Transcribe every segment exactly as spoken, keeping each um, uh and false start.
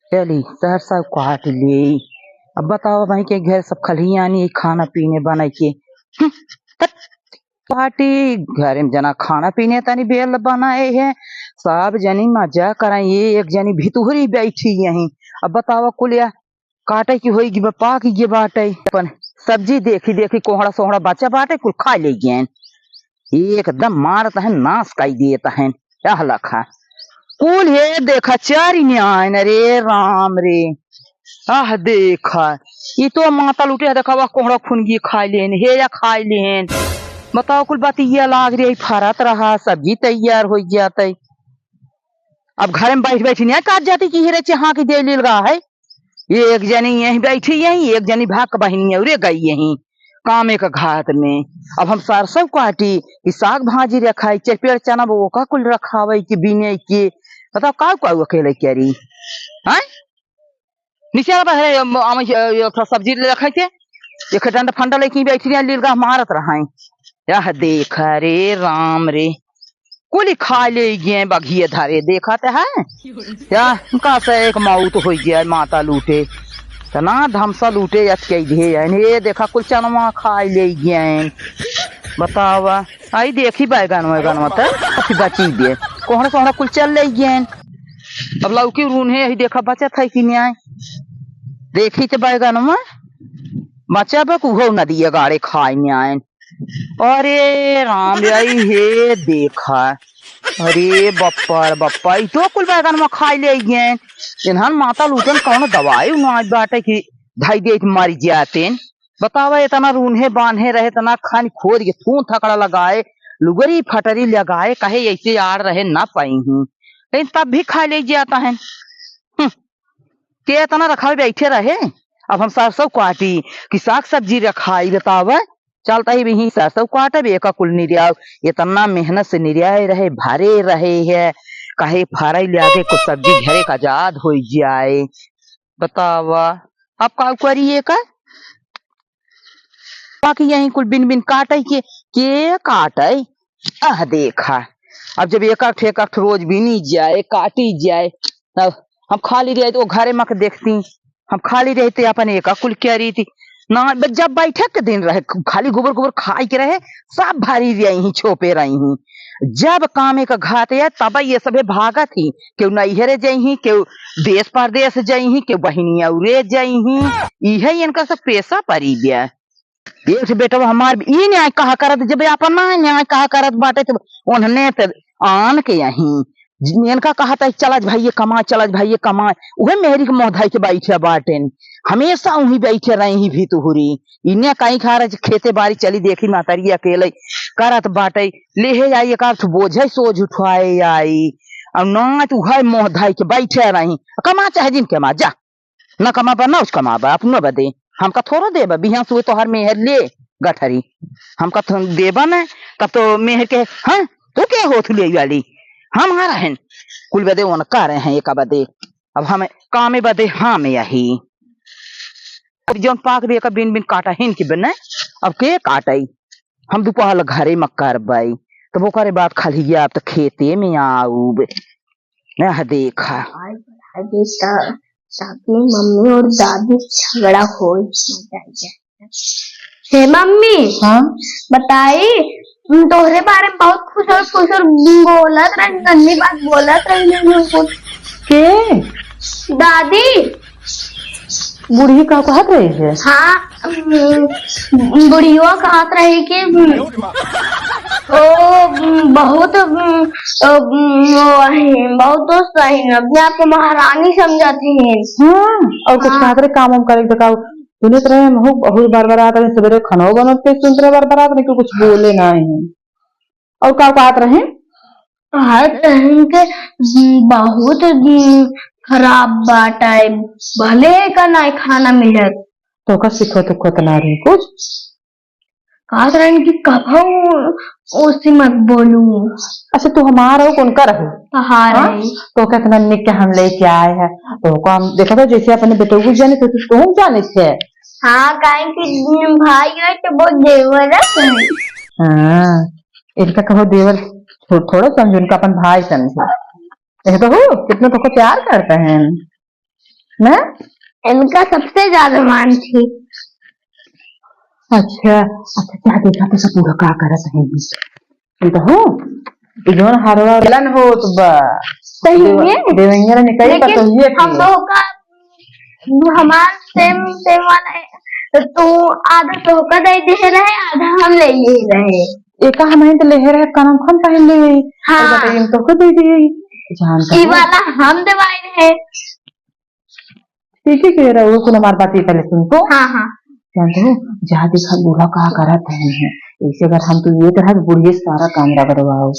चली, सरसों काट ले। अब बताओ भाई के घर सब खलियानी खाना पीने बनाई के। हम्म, तत पार्टी घरे में जना खाना पीने तनी बेल बनाए है, सब जनी मजा कराई। ये एक जनी भितुहरी बैठी यहीं। अब बताओ कुलिया काटे की होई गी बा, पाक गे बाटे। अपन सब्जी देखी देखी कोहड़ा सोहड़ा बचा बाटे, कुल खा ले गए। एकदम मारत है, नाश कई देत है। यह लखा कुल ये देखा चारी ने आयन, रे राम रे। आह देखा, ई तो माता लूटे है, देखा वह कोहड़ा खुनगी खाई लेन, हे या खाई लेन। बताओ कुल बतिया लाग रही, फरत रहा, सब्जी तैयार हो जाते। अब घर में बैठ बैठी नहीं काट जाती कि हेरे चहा की दे लील रहा है। एक जनी यहीं बैठी यहीं, एक जनी भाग के बहिनी औरे गई यहीं कामे के घात में। अब हम सरसों काटी कि साग भाजी रखाई, चरपेड़ चना वो का कुल रखावे कि बीने के। बताओ का का अकेले करी? हैं? नीचे आ बहरे, हम, हम, अ, अ, थोड़ा सब्जी ले रखाई थे। एक डंडा फंडा लेके बैठी रही, लील गाह मारत रहाई। यह देख रे राम रे, कुली खा ले गए बघिए धरे, देखत है। या, इनका से एक मौत हो गया, माता लूटे। तना धमसा लूटे, अटके दिए, यानी ये देखा, कुल चनवा खा ले गए। बतावा, आई देखी बैगन वैगन मत, अथी बची दे। कोहड़ा सोहड़ा कुल चल ले गए। अब लौकी रून्हे, यही देखा, बचत है कि नहीं आए। देखी तो बैगन में बचा बा, उहो नदिया गाड़े खाए नहीं आए। अरे राम रे, आई हे देखा, अरे बप्पा रे बप्पा, ई तो कुल बैगन में खाई ले गए। इन्हन माता लूटन कौन दवाई उनाज बाटे कि धई दे मर जाते। बतावा, इतना रून्हे बान्हे रहे, इतना खान खोद के थून थकड़ा लगाए, लुगरी फटरी लगाए, कहे ऐसे आड़ रहे ना पाई हूँ, लेकिन तब भी खा ले जाता है। हम्म। के इतना रखावे बैठे रहे। अब हम सरसों काटी कि साग सब्जी रखाई, बतावे। चलता ही भी सरसों काटब, एका कुल निरियाव। इतना मेहनत से निरियाए रहे, भरे रहे है, कहे फराई ले आके कुछ सब्जी घरे का आजाद हो जाए। बतावा, अब का करी एका? बाकी यहीं कुल बिन बिन काटे के, के काटे? आह देखा, अब जब एक आठ, एक आठ रोज बिनी जाए, काटी जाए, अब हम खाली रही तो घरे मक देखती, हम खाली रही तो अपन एका कुल क्या रही थी ना। बस जब बैठक के दिन रहे, खाली गोबर गोबर खाई के रहे, सब भारी रही ही, छोपे रही ही। जब कामे का घात है, तब ये सभे भागत ही, केहू नैहरे जइही, केहू देश परदेश जइही, केहू बहिनिया उरे जइही। इहे इनका सब पेशा परी गया। एक ठे बेटवा हमार ई न्याय कहा करत, जब अपन ना न्याय कहा करत बाटे, तो उन्हने त आन के यही इनका कहत है, "चलत भाई ये कमाए, चलत भाई ये कमाए।" उहे मेहरी के मोह धाई के बैठे बाटेन, हमेशा उही बैठे रही ही भीतुहुरी। इन्हें कहीं खा रहे, खेते बारी चली देखी, मातारी अकेले करत बाटे, लेहे आई एक आध बोझे सोझ उठवाए आई। अब ना तो उहे मोह धाई के बैठे रही, कमा चाहे जिन कमा, जा। ना कमाबा, ना उच कमाबा, अपनो बदे। हमका थोड़ो देबा, बिहान सुबह तोहर मेहर ले गठरी। हमका तो देबा ना, तब तो मेहर के, हाँ, तू के होत ले वाली? हम आ रहे हैं, कुल बदे उनका रहे हैं, एका बदे। अब हम कामे बदे, हाँ, में यही। अब जौन पाक भी एका बिन बिन काटा हिन की बने, अब के काटई? हम दुपहर घरे में करबई, तब ओकरे बाद खाली अब तो खेते में आऊब। यह देखा। आज पढ़ा देता, साथ में मम्मी और दादी झगड़ा हो जाए। हे मम्मी, हाँ? बताई, तोहरे बारे में बहुत खुश और खुश और बोलत रही, गंदी बात बोलत रही कुछ। के? दादी। बूढ़ी का कहत रही है? हाँ, उम, बुढ़िया कहत रही कि, उम, ओ, उम, बहुत, उम, ओ, उम, वो है, बहुत दोस्त रही ना, अपने आप को महारानी समझती है। हाँ, और कुछ हाँ। कहत रहे काम वाम करे के तो का, सुनत रहे हम हो, बहुत बार बार आत रहे, सवेरे खाना बनत के सुनत रहे, बार बार आत रहे, कि कुछ बोले ना है। और का कहत रहे? कहत रहे कि बहुत, उम, खराब बात है, भले का ना खाना मिलत। तो का सिखत उखत ना रही कुछ? कहत रहन कि कभऊ ओसे मत बोलू। अच्छा, तू हमार हो, कौन का रहे? तहार हाँ? है। तो कितना निक के हम लेके आए हैं। तो को हम देखा था जैसे अपने बेटऊ को जाने थे, तो तुम जाने थे। हाँ, काहे कि भाई है तो बहुत देवर है। हाँ, इनका कहो देवर थो-, थोड़ा समझो, इनका अपन भाई समझो। ये तो हो, कितना तो को प्यार करते हैं। ना? इनका सबसे ज्यादा मान थी। अच्छा, अच्छा, जा देखा तो सब बूढ़ा का करत है। हम तो हो, ई जौन हरवा लन होत बा। सही देव-, में? देवैया ने कही लेकिन पतोहिए हम के। लोग का, हमार सेम, सेम वाला है, तो तू आधा तोहका दे दे रहे, आधा हम ले लिए रहे। एका हम ही तो ले रहे, कनम खन पहन ले। हाँ। और बताइए, हम तोहका दे दिए। जानता ई हूँ। वाला हम देवाए रहे। ठीक है, कह रहा हूँ, सुन हमार बात, ये पहले सुन तो। हाँ, हाँ। जानते हो, जा देखा बूढ़ा का करत है, ऐसे अगर हम तो ये तरह बुढ़िए सारा काम रगड़वाओ,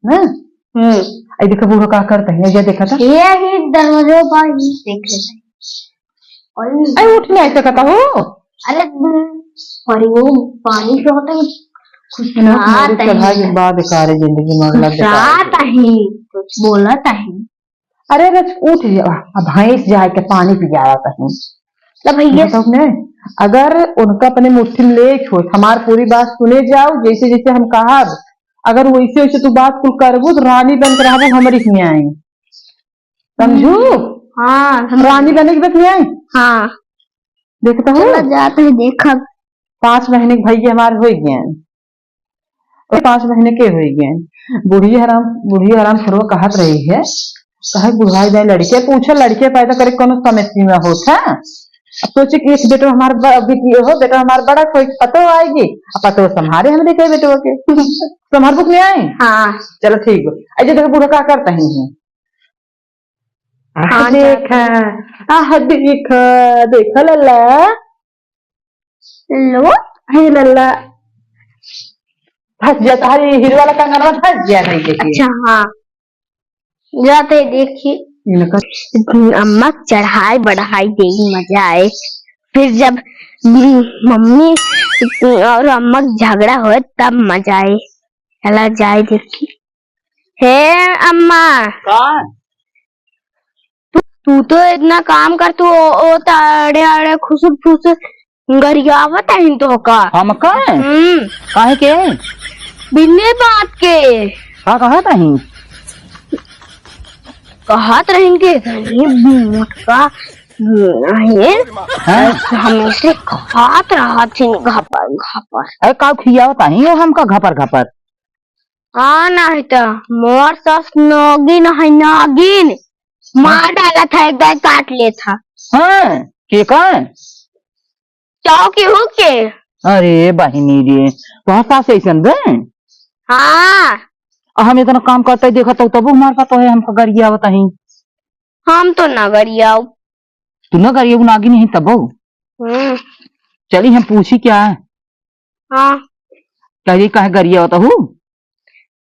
हैं? हम्म। ऐ देखा बूढ़ा का करत है, ये देखा था? ये ही दरवाजों पर ही देख रहे हैं। और अरे उठ नहीं ऐसे कहता हो। अरे, अरे वो पानी से होता है, ना, खुशबू हमारी आता है। चढ़ाई के बाद बेकार है जिंदगी में, अगला बेकार है। खुशबू आता है, कुछ बोलता है। अरे रच उठ जा, अब भैंस जाए के पानी पियावा कहीं। तो भैया बताओ ने, अगर उनका अपने मुट्ठी में ले छोड़, हमार पूरी बात सुने जाओ, जैसे जैसे हम कहब, अगर वैसे वैसे तू बात कुल करबू तो रानी बन के रहबू हमरी हियाँ आई। समझू? हम्म। हाँ, समझ रानी गई। बने के बस हियाँ आई। हाँ। देखता हो? चला जाते हैं देखब। पाँच महीने के भैया हमार हो गए हैं। और पाँच महीने के हो गए। बुढ़िया हराम, बुढ़िया हराम छोड़वा कहत रही है, कहे बुढ़ाई जाए लड़के, पूछे लड़के पैदा करे कोनो समय सीमा होत है। अब सोचे कि एक बेटो हमार ब-, बेटी हो, बेटो हमार बड़ा कोई पतो आएगी, अब पतो संभारे हमरे के बेटवा के। संभार बुक ले आए? हाँ। चलो ठीक बा। अजय देखो बूढ़ा का करता ही है। आह, हाँ, देखा, आह, देखा, देखा लल्ला। लो। हे लल्ला। फंस जाता, अरे, हीरो वाला कंगनवा फंस गया नहीं, देखिए। अच्छा, हाँ। जाते देखी। इनका अम्मा चढ़ाई बढ़ाई देगी, मजा आए। फिर जब मम्मी और अम्मा के झगड़ा होए, तब मजा आए। चला जाए देखी। हे अम्मा। का? तू, तू तो इतना काम कर, तू ओ, ओ ताड़े आड़े खुसुर फुसुर गरियावत है तो का? हमका? हम्म। काहे के? बिन्ने बात के। का कहत रही? कहत रही के घनी मोटका नहीं। हैं? हमेशा खात रहत ही घपर घपर। अरे का खियावत ही वो हमका घपर घपर? हाँ, नहीं तो मोर सास नागिन है, नागिन। मार डालत है, एक बार काट लेत है। हाँ, के का? चाहो केहू के? अरे बहिनी रे, तोहार सास ऐसन बे? हाँ। आ हम इतना काम करता ही देखत हूँ, तबो हमार पतोह है हमका गरियावत ही। हम तो ना गरियाओ। तू ना गरियाबू, नागिन ही तबो। हम्म। चली हम पूछी क्या? हाँ। कह रही काहे गरियावत हूँ?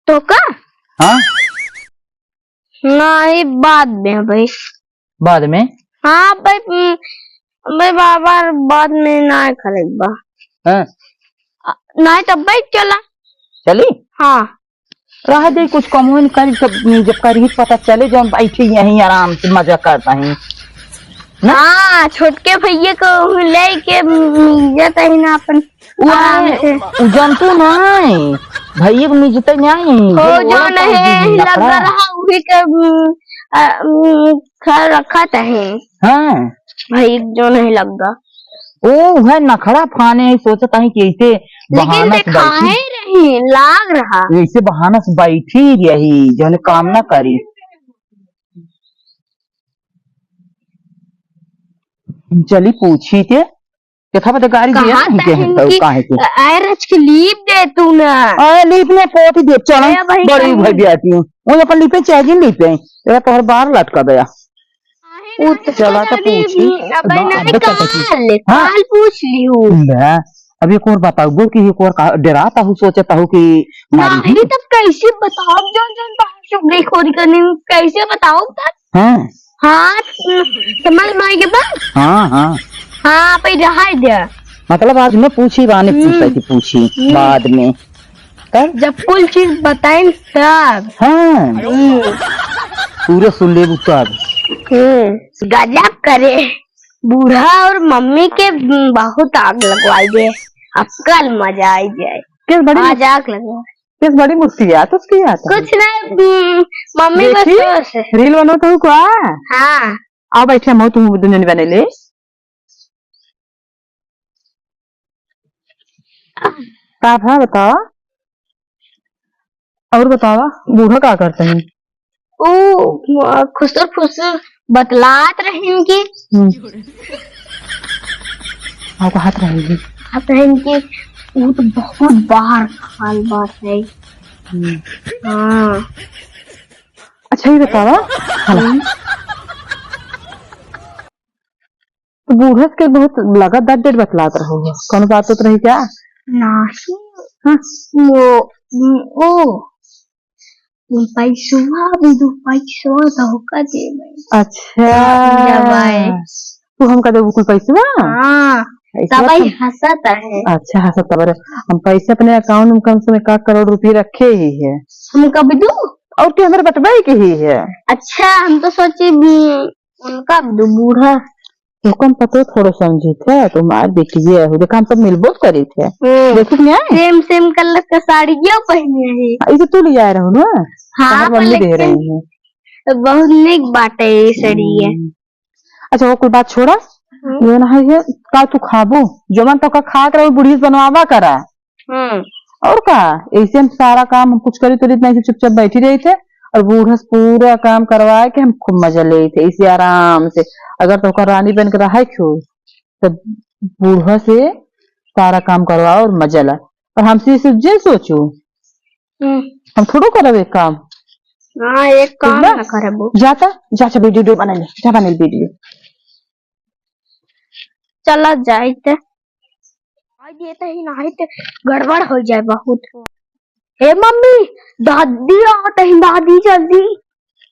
तो का? हाँ? नहीं, बाद में भाई। बाद में? हाँ भाई, हम्म, भाई बाबा, बाद में ना करे बा। हाँ। अ, नहीं तो भाई चला। चली? हाँ। रह दे, कुछ कमो नहीं करी, सब जब करी पता चले, जब बैठी यहीं आराम से मजा करता ही। ना? हाँ, छोटके भैया को लेके मिल जाता ही ना अपन। उ आराम से। उ जनतू नहीं, भैया को मिजते नहीं, हो, जब जो ओला नहीं तो लग लफड़ा। रहा, उही के, उम, अ, उम, ख्याल रखत है। हाँ। भाई, जो नहीं लग रहा। ओ, है नखड़ा फाने, सोचत है कि ऐसे लेकिन बहाना से देखाए बैठी। रही, लाग रहा। ऐसे बहाना से बैठी रही, जौन काम ना करी। चली पूछी के, देखा बता गाड़ी दिया कहा नहीं के तहन तो की काहे के? अरे रच के लीप दे तू ना। अरे लीप ने पोत दे, चल, अरे भाई बड़ी कहूँ। भाई बियाती हूँ। वो अपन लीपे चाहे जिन लीपे। तेरा तोहर बार लटका गया। काहे उ ना तो चला तो जल्दी पूछी। अबे ना, नहीं, अबे तो पूछी। काल, हाँ। काल पूछ लियो। ले, अब एक और बताओ, बोल कि एक और का डराता हूँ, सोचता हूँ कि मारी नहीं, ही। तब कैसे बताओ, जौन, जौन बाहर से बेखोरी करने में कैसे बताओ तब? हाँ। हाँ, समझ में आए के बाद? हाँ, हाँ। हाँ, पे रहाई दे। मतलब आज मैं पूछी, बाने हम्म। पूछा कि पूछी हम्म। बाद में। तब? जब कुल चीज बताइन तब। हाँ। हम्म। पूरे सुन लेबू तब। हम्म। गजब करे। बूढ़ा और मम्मी के बहुत आग लगवाई दे। अब कल मजा आई जाए। किस बड़ी आज मुस-, आग लगवा। किस बड़ी मुस्कियात उसकी याद है? कुछ नहीं, हम्म, मम्मी बस देखी? तो से। रील बनाता हूँ का? हाँ। आओ बैठे, हम तुम दुनिया बने ले। का भा बतावा? और बतावा, बूढ़ा का करत हैं? ऊ, म-, खुसुर फुसुर बतलात रहिन कि हम्म। हाँ, कहत रहिन कि कहत रहिन कि ऊ तो बहुत बार खाल बात है। हम्म। हाँ। अच्छा, ये बतावा, हला। हम्म। तो बूढ़स के बहुत लगा दर डेट बतलात रहो हो। कौनो बात होत रही क्या? नाही। हाँ। वो, ओ, पैसवा भी दो, पैसवा तो होका दे भाई। अच्छा। जब आए। तू हमका देबू कुल पैसवा? हाँ। पैसवा तबई तो हंसत है। अच्छा, हंसत तब। हम पैसे अपने अकाउंट में कम से कम एक आध करोड़ रुपये रखे ही है। हमका भी दू। और के हमारे बटवाई के ही है। अच्छा, हम तो सोचे भी उनका भी दू बूढ़ा। हुकम पतो थोड़ो समझी थे, तुम्हार बेटिए हो, देखा हम सब मिलबो करी थे। हम्म। देखू कि नहीं? सेम, सेम कलर का साड़ी क्यों पहनी है? ई तो तू ले आए रहो ना? हाँ, तहार मम्मी दे लेकिन रही है। बहुत निक बाटे ये साड़ी है। हम्म। अच्छा, वो कुल बात छोड़ा। हम्म। ये ना है, ये का तू खाबो? जवन तो का खा के रहो, बुढ़िया से बनवावा करा। हम्म। और का, ऐसे हम सारा काम हम कुछ करी तो नहीं, चुपचाप बैठी रही थे और बूढ़ा से पूरा काम करवाए के हम खूब मजा ले थे, ऐसे आराम से। अगर तो ओकर रानी बन के रहे क्यों, तो बूढ़ा से सारा काम करवाओ और मजा ला। और हमसे इसे जे सोचो, हम्म। हम थोड़ो करब एक काम। हाँ, एक ठीक काम बा? ना करबो। जाता, जा, जा, वीडियो बना ले, जा बना ले वीडियो। चला जाइत। आज ये तो ही नाही ते गड़बड़ हो जाए बहुत। हे मम्मी, दादी आवत है, दादी जल्दी।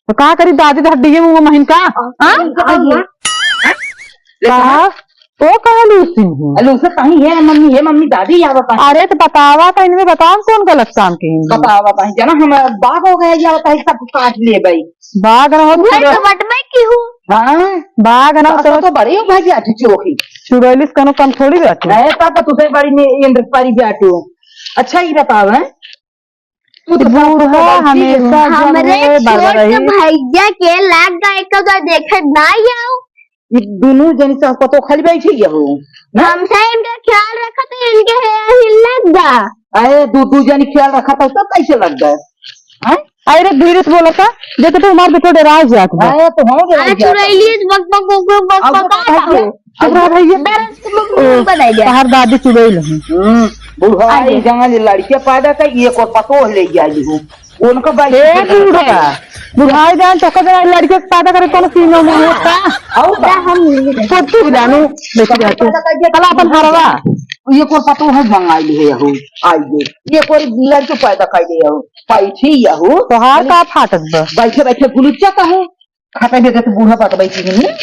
तो का करी दादी तो हड्डी है वो महीन का? आ, हाँ? आ, आ, का? ओ कहलू सिंह। अरे उसे कहीं है मम्मी, हे मम्मी, दादी आवत है। अरे तो बतावा तो इनमें बताओ कौन गलत काम के हैं? बतावा तो जना हम बाघ हो गए, या होता है सब काट ले भाई। बाघ ना हो तो वही तो बटवे की हूँ। हाँ। बाघ ना हो तो तो बड़े हो भाई, आज चोखी। चुड़ैली से कोनो कम थोड़ी रहती। नहीं, तब तो तुझे बड़ी में इंद्र परी जाती हूँ। अच्छा, ये बताओ, हैं? तू तो बूढ़ा बच्ची हमेशा जब हमरे हुए बड़ छोट रही। भैया के लाग गए, कदा देखे ना आओ। ये दोनों जनी सास पतोह खाली बैठी है हो, ना? हमसे इनका ख्याल रखा तो इनके है हिल लग जा। अरे, दू, दू जनी ख्याल रखा था, तो कैसे लग गए? हैं? अरे, धीरे से बोला था, देखे तो हमारे बेटो डरा जात बा। अरे, तो हम डरा अरे, जात चुड़ैली बक, बक, बक, बक, बक, अब बक, बक, बक, बक, चुप रहा भैया। डर से मुंह, मुंह ओ, बनाई गया। तहार दादी चुड़ैल है। हम्म, बुढ़ाई आइए। जंगल लड़के पैदा कर, ये को पतोह ले गया जी हूँ। उनको बैठ ए, के बूढ़ा, बुढ़ाई जान तो कदे लड़के के पैदा करे कोनो सीनो में होता। और का? हम नहीं तो तू जानू, बैठ जा तू। पैदा कर दिया। चला अपन हरवा। ये को पतोह है, मंगाई ली है यहू। आइए। ये कोई लड़के पैदा कर दे हो। बैठी यहू। तो हाथ का फाटत बा? बैठे बैठे गुलुच्चा का है। खाता भी तो बूढ़ा बात बैठी है।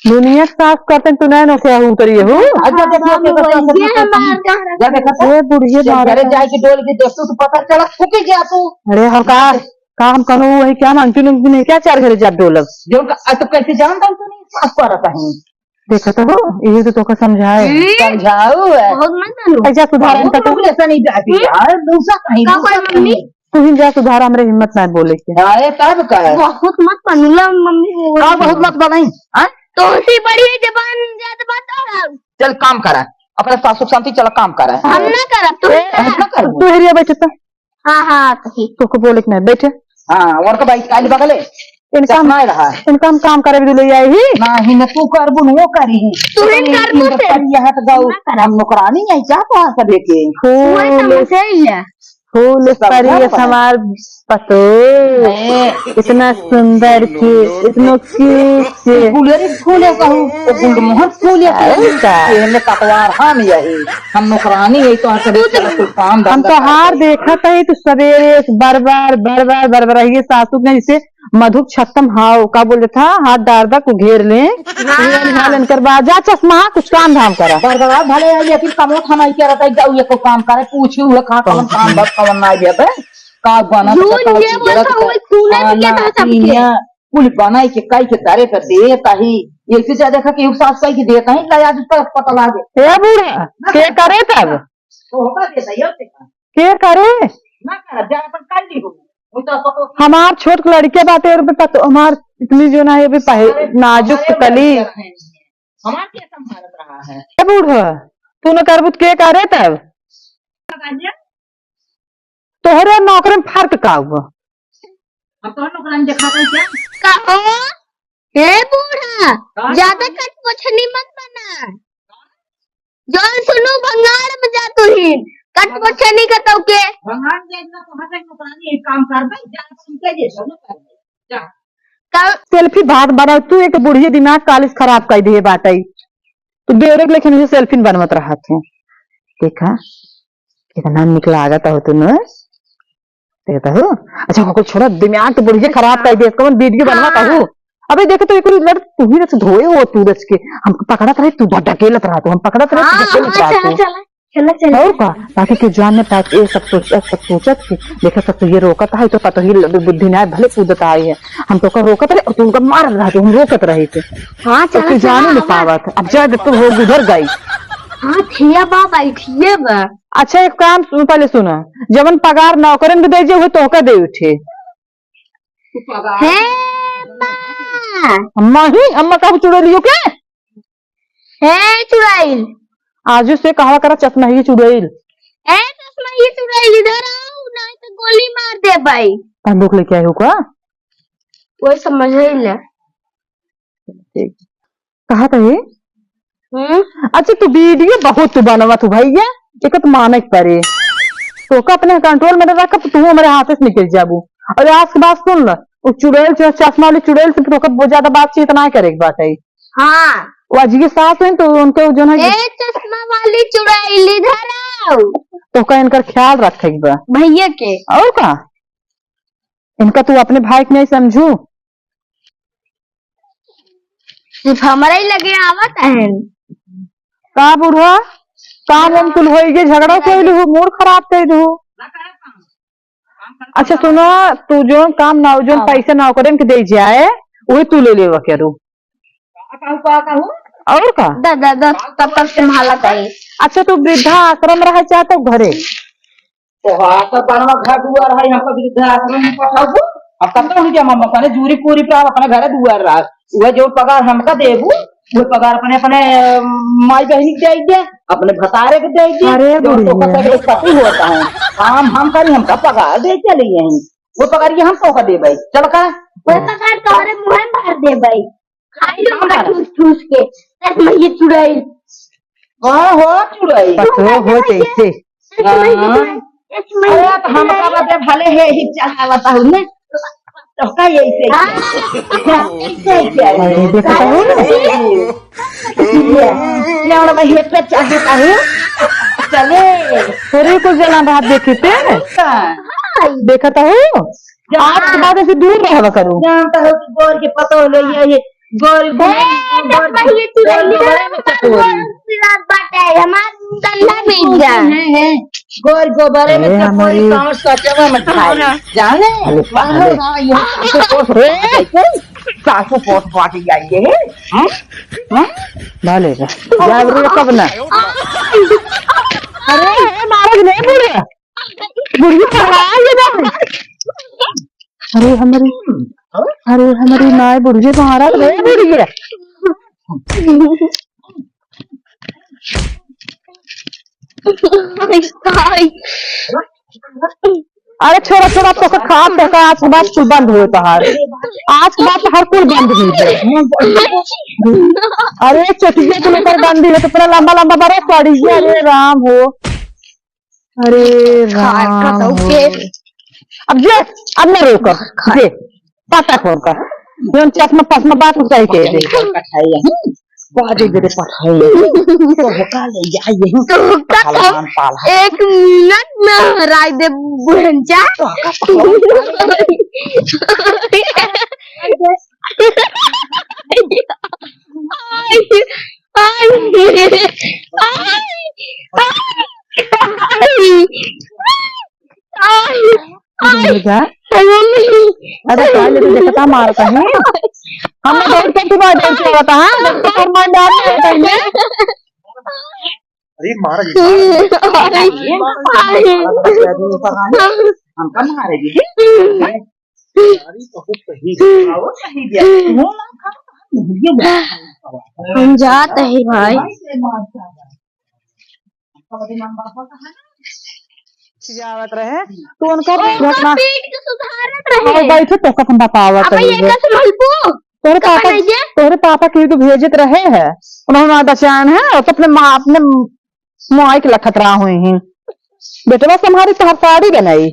दुनिया के साफ करते तू नहीं नोखे हूँ करिए हो। अच्छा, देखिए, बाबा, देखिए, देखिए, ये देखिए, हमार देखिए, घर देखिए, ये बुढ़िए जब बात घरे है। जाए के डोल के देखतू तो पता चला फूके गया तू। अरे, हम का, का हम कनो वही क्या मांगती नहीं, नहीं क्या चार घरे जा डोलब। जो का, आ, तो कैसे जानता हूँ तू नहीं साफ करता है? देखा तो हो, यही तो तोका समझाए। हम्म। समझाऊ है। बहुत मन करो। ऐसा सुधारन बहुत का तो लोग ऐसा नहीं जाती हम्म। यार, दूसरा कहीं, का दूसरा कोई मम्मी? कहीं। तू ही जा सुधार, हमरे हिम्मत ना बोले के। अरे, तब का है? बहुत मत बनूला मम्मी, वो का बहुत मत बनाई? हाँ? तो उसी बड़ी जबान ज्यादा बात और आओ। चल काम करा, अपने सासू शांति चला काम करा। हम ना करब, तू ही ए, करा। हम ना करब। तू हेरिया बैठे तो। हाँ, हाँ, तो ही। तोको बोले के नहीं, बैठे। हाँ, और का बाइक आली बगले। इनका हम, चश्मा रहा। इनका हम काम करे भी ले आई ही। नहीं, न तू करबू, न वो करी। तू ही करबू से। यह तो गौ, ना करब। हम नौकरानी है, क्या कहा सभी के? फूल, वही समस्या ही है। फूल सब परियस हमार पतो, ए। इतना सुंदर की, इतनो cute से। गुलरी फूल है कहू, ओ गुलमोहर फूल है कहू। अरे का? ये हमें कटवार हम यही, हम नौकरानी है तो आके तू तो, चला तू काम हम धंधा तो हार करके। देखा था ही तो सवेरे से बरबर, बरबर, बरबर ये सासू के जैसे मधुक छत्तम हाव, का बोल देता, हाथ डार दा को घेर ले। हाँ। घेर घाल इनकर बाद जा चश्मा, कुछ काम धाम करा। बरबर भले है, लेकिन कमो थमाई के रहता है, जाऊ ये को काम करे, पूछी हुए कहाँ कौन काम बस कौन ना है बे। का बना तो झूठ बताओ, ये बोलता हूँ, फूले भी खाना, कहता सबके। पीना, कुल बनाई के काई के तारे कर दे ताही। ये से ज्यादा खा के एक सास काई के देता है, लाया आज तक पता लागे। ए बूढ़ा, के करे तब? तो होगा देता है, और क्या? के करे? ना कर, जा अपन काई ली हो। हमार छोट लड़के बाटे और भी पत-, हमार इतनी जो ना है, अभी पहे-, नाजुक कली। हमार के संभालत रहा है? ए बूढ़ा, तू न करबू त के करे तब? तोहरे नौकरी में फर्क का हुआ? हम तोहर नौकरानी देखात है क्या? कहो, हे बूढ़ा, का? ज्यादा कठपोछनी मत बना। जौन सुनू भंगार में जा तू ही, कठपोछनी का तौ के। भंगार में जा, इतना तो हर एक नौकरानी एक काम कर दे, जा सुन के जे सुनू कर दे। जा। कल सेल्फी भात बना, तू एक बुढ़िया दिमाग कालिस खराब कर दिए बाटई। तू देवरे के लेखन से सेल्फी बनवत रहा तू। देखा, कितना निक लागत हो तू न। देखता हो? अच्छा, ओकर छोड़ा, दिमाग तो बुढ़िया खराब कर दिया, कौन वीडियो बनवत हो? अबे देखो तो एक लड़, तू ही रच धोए हो, तू रच के। हम पकड़त रहे, तू ढकेलत रहा तू, हम पकड़त रहे, तू हाँ, ढकेलत हाँ, रहा चला, तू। चला, चला, चला। और का? ताकि के जान में पास ए सब सोच, ए सब सोचत के, देखा सब तो ये रोकत है, तो पता ही ल-, बुद्धि ना भले कूदत आई है। हम तो का रोकत रहे और तू उनका मारत रहा तू, हम रोकत रहे थे। हाँ, तो चला, तू जाने चला, न आवा। पावत। अब जा, जब तू हो गुजर गई। हाँ, थिया बा, बैठिए बा। अच्छा, एक काम सुन, पहले सुना, जवन पगार नौकरन के दे जे, उहे तोहका दे उठे। हे अम्मा। अम्मा ही, अम्मा का चुड़ैलियो के? हे चुड़ैल। आजू से कहवा करा चश्मा ही चुड़ैल। ए चश्मा ही चुड़ैल, इधर आओ, नहीं तो गोली मार दे भाई। बंदूक लेके आए हो का? कोई समझ ही ले। ठीक। कहा था ये? हम्म? अच्छा, तू वीडियो बहुत तू बनवत हो भैया, एक तो माने के परे। तोका अपने कंट्रोल में रख, तो तू हमारे हाथ से निकल जाबू। और आज के बाद सुन ल, वो चुड़ैल, जो चश्मा वाली चुड़ैल से तोका बहुत ज्यादा बातचीत ना करे के बाटे। हाँ। वो आज के सास हैं, तो उनके जो ना ए, चश्मा वाली चुड़ैल, इधर आओ। तोका इनकर ख्याल रखे के बा। भैया के। और का? इनका तू अपने भाई के नहीं समझू? सिर्फ हमारा ही लगे आवत है। का बुढ़वा, काम वाम कुल होई गए, झगड़ा कोई लू, मूड खराब कर दू। अच्छा सुना, तू जो काम ना, जो हाँ। पैसा नौकरन के दे जाए, वही तू ले लेवा करू। का कहू, का कहू? और का? दा, दा, दा, तब तक संभाला करे। अच्छा, तू वृद्धा आश्रम रहे चाहत हो घरे? तोहार तो बनवा घर दुआर है, हमको वृद्धाश्रम में पठाबू। अब तब तो उनके हम अपने जूरी पूरी पर अपने घर दुआर रहा। वह जो पगार हमका देबू, वो पगार अपने, अपने, अ, माई बहनी के दे दे, अपने भतारे के दे दे। अरे जो तो बुढ़िया। पता है, पति होता है। काम हम करी, हमका पगार दे चली यहीं। वो पगार ये हम तोहका देबै। चल का? वो पगार तोहरे मुँह में भर देबै। खाई लो हाँ। ठूस ठूस के। चश्मा ही चुड़ैल। हाँ, हो चुड़ैल। पतलो हो जैसे। चश्मा ही चुड़ैल। अरे, तो हम का बदे भले है ही चाहत हूँ ने। तो का यही से? हाँ, यही से क्या है? अरे, देखत हूँ। ये, ये वाला भाई हेड पे चाहत हूँ। चले। थोड़ी कुछ जना बात देखी थे। हाँ। देखत हूँ। आज के बाद ऐसे दूर रहवा करू। जानता हो कि गौर के पता हो ले, ये, ये गौर को, ए, गौर दस महीने की गौर लड़की को है, बड़े में हमार चकोरी। गौर की रात बाटे, हमार धंधा मिल जा। है, है। गौर गोबरे में ए, चकोरी हमारी गाँव सचवा में खाए। जाने? अरे, बाहर अरे। आ, ये सासू पोस बाटे, सासू पोस बाटे जाइए, हैं? हैं? हैं? भले बा। जाब रे कब ना? अरे, ए, महाराज नहीं बोले। बुढ़िया पगला ये ना। अरे हमरी, अरे हमरी माय बुढ़िया मारा रे बुढ़िया। अरे छोड़ा छोड़ा, तोका खात, तोका आज के बाद कुल बंद होए तोहार। आज के बाद तोहार कुल बंद होए। अरे चटिया के ऊपर बंदी है तो इतना लंबा लंबा बड़ा साड़ी है, अरे राम हो। अरे खाए का राम तो हो। के। अब जे, अब न रोक, जे, पता खोल कर। जौन चश्मा, चश्मा बात सही कह दे। पठाई है, बाजे दे पठाई है। तो का ले जाए यही। तो का पहलवान पाल है। एक मिनट में हराई दे बुढ़न जा। तो का पहलवान पाल है। अरे दुर्गा, अरे पहले तो देखता मार कहीं। हम तो दौड़ के तू बाहर दौड़ के आवता, हाँ? देखता कर मार डाल दे पहले। अरे मारा जी, मारा जी। हमका मारे दीदी। अरे, बहुत सही। बहुत सही दिया। वो ना खा, हम ये जा। हम जात है भाई। भाई से मार खावा। जावत रहे, तो उनका उनका घटना पीठ के सुधारत रहे। आओ, बैठो, तो कथम बतावत अब रही ये है। कैसे मलबू? तोहरे तो पापा, बनाइए। तोहरे पापा के तो भेजत रहे हैं, उन्होंने ना बचान है, और तो अपने माँ, अपने माई के लखत रहा हुई हैं। बेटवा से हमारी तोहर साड़ी बनाई,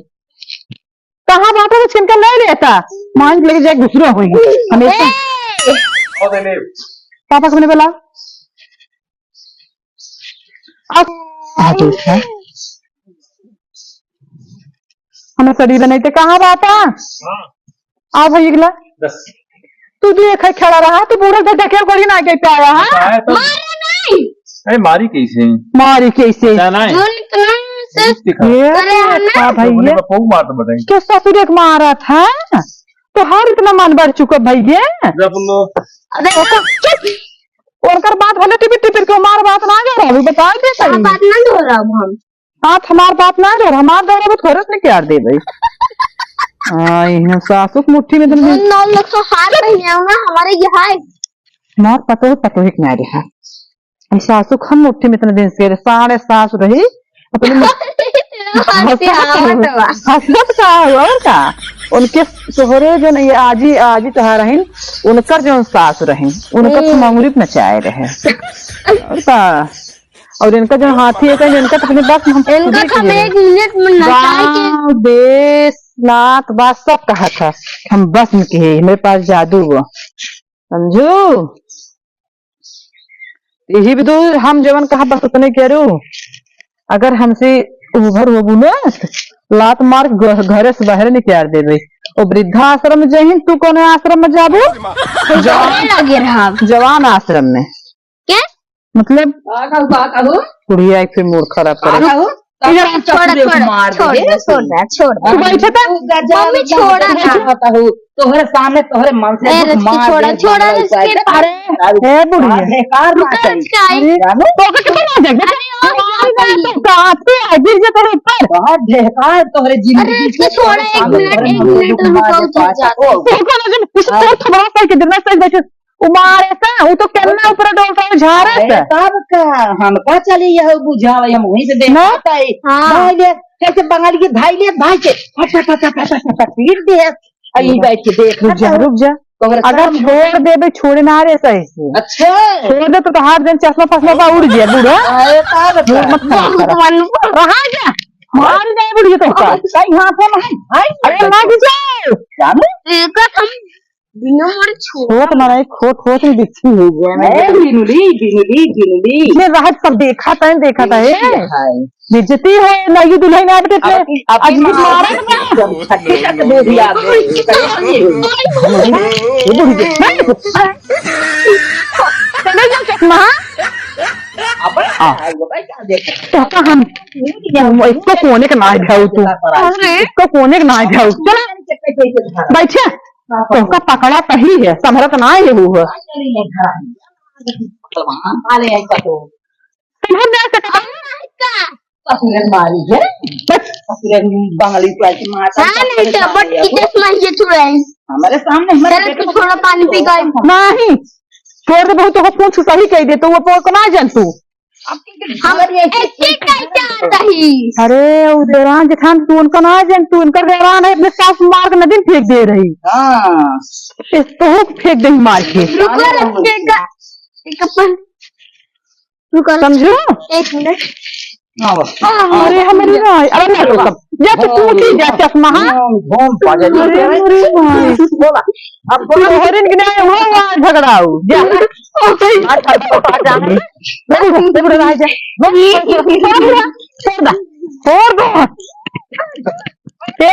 कहाँ बाटा तो छिनका ले लेता, माई के लेके जाए घुसरो हुई हैं हमेशा। ए! पापा को नहीं बोला। अब आ देखा। हमें सड़ी बनाई तो कहाँ बाटा? हाँ। आ भाई इगला। बस। तू देख है खड़ा रहा, तू बूढ़ा तो देखे बड़ी ना गई पाया, हाँ? बताया तो। मारा नहीं। अरे मारी कैसे? मारी कैसे? पता नहीं। मन इतना से ये अरे देखा भाई, ये बहू मार तो बताई। के ससुर एक मारा था, तो हर इतना मन बढ़ चुका भैया। जब लो। अरे चुप। उनकर बात भले टिपिर टिपिर के मार बात ना गया, अभी बता दे हाँ, सही। बात ना दोहराब हम। बात हमार बात ना दोहरा, हमार दोहरा बहुत खरच ने क्या दे भाई। हाँ, इहाँ सासू के मुट्ठी में तुम नौ लाख सौ हार पहने आओ ना, हमारे यहाँ है। हमार पतोह, पतोह के ना रहा। हम सासू के हम मुट्ठी में इतने दिन से रहे, साढ़े सास रही, अपनी मुट्ठी हंसी आवत बा। हंसत का है, और का? उनके तोहरे जौन ये आजी, आजी तोहार रहिन, उनकर जौन सास रहिन, उनकर हम्म। तो मंगुरी पे नचाए रहे। और का? और इनका जौन हाथी है, इनका तो अपने बस में हम इनका खुद ही तो हम किए। एक मिनट में नचाए के गाँव, देश, नात, बात सब कहा था, हम बस में किए, मेरे पास जादू हुआ, समझू? यही भी तो हम जवन कहा बस उतने करू। अगर हमसे उभर होबू न, लात मार घ-, घरे से बाहर निकाल देबे। ओ वृद्धाश्रम में जहिन, तू कौन आश्रम में जाबू? घरे लगे रहब। जवान आश्रम में। के? मतलब का कहू, का कहू? बुढ़िया एक फिर मूड खराब का करे। कहू? इधर तब छोड़, ससुरे छोड़, मार छोड़ दे। दे, छोड़ दे, छोड़ दे। तू बैठे था? तू गजब मम्मी, छोड़ा ना। कहू, तोहरे सामने, तोहरे मन से ए, कुछ रचकी, मार छोड़ा, दे, छोड़ा मार रचकी। दे। अरे, अरे, हे बुढ़िया। बेकार रुका, बात है। रचकी, आई। अरे, जानू? तो कितना मार दे? अरे, और मार क्या दे, करी? तो कांपते आ, गिर जाते हैं ऊपर। बहुत बेकार तोहरे जिंदगी अरे, रचकी, के छोड़ा, एक सामने मिनट, तोहरे एक मन से मिनट, कुछ मार रुको, दे, उधर पास जाते हैं। हो। देखो ना, जब इस हाँ। तरह थोड़ा सा के दिमाग सही बैठे। उ मारे सा, उ तो केन्ना ऊपर डोलता है, झारे अरे सा। तब का, हमका चली यह बुझावा, हम वहीं से ना? देखत आई। हाँ। भाई ले, कैसे बंगाली के भाई ले, भाई के, फट, फट, फट, पीट दे। आ, ई बैठ के देख, रुक जा, रुक जा। तोहरे अगर काम छोड़ देबे, छोड़े ना रे सही से। अच्छा। छोड़ दे तो तोहार जन चश्मा फसमा बा उड़ गया, बूढ़ा। अरे तब का। मत खराब करा। रहा जा। मार दे बुढ़िया तो का। कहीं हाथ में नहीं। भाई, अरे ना बुझाओ। जानू? एकर हम बिना मोर छोड़। छोट मराई, खोट, खोट में बिच्छी हो गया। ए, बिनुली, बिनुली, बिनुली। ये रहत सब देखा था, देखा था, ए। हाय। बेइज्जती है, ना ये दुल्हन आवे तो अब की, अब की आज मारा मारा ना। एकदम छत्तीस तक दे दिया। ये बुढ़िया। चले जा चश्मा। अब आ। भाई, वो भाई क्या देख? तो का हम, इसको कोने के ना जाऊ तू। अरे। इसको कोने के ना जाऊ। चल, बैठे। तोहका पकड़ा सही है, संभरत ना है वो। भगवान पाले ऐसा तो। संभर ना सकता। ससुरे मारी है। बस। ससुरे बंगाली को ऐसे मारता हाँ, है, नहीं तो, ससुरे but मारी है। इधर से नहीं छुड़ाई। हमारे सामने हमारे सर, बेटे तू को थोड़ा पानी पी गए। नहीं, तोर तो बहुत हो पूछ सही कह दे, तो वो पोक ना जन तू। हम एक एक करके आता ही। अरे, उ देवरान जेठान, तू उनका ना जान, तू उनकर देवरान है, अपने सास मार के नदी में फेंक दे रही। हाँ। इस तोहू के फेंक दे मार के। रुको, रुको, एक, एक अपन, रुको, समझो? एक मिनट। हाँ, बस। अरे, हमारे ना, अरे, ना, रुको। जा तो तू उठी जा, चश्मा, हाँ? घूम, घूम, पागल। अरे, अरे, भाई। बोला। अब बोला। तोहरे के ना हुआ, हुआ झगड़ा हो। जा। अच्छा, अच्छा, अच्छा। छोड़ दे, छोड़ दे। छोड़ दे। ए,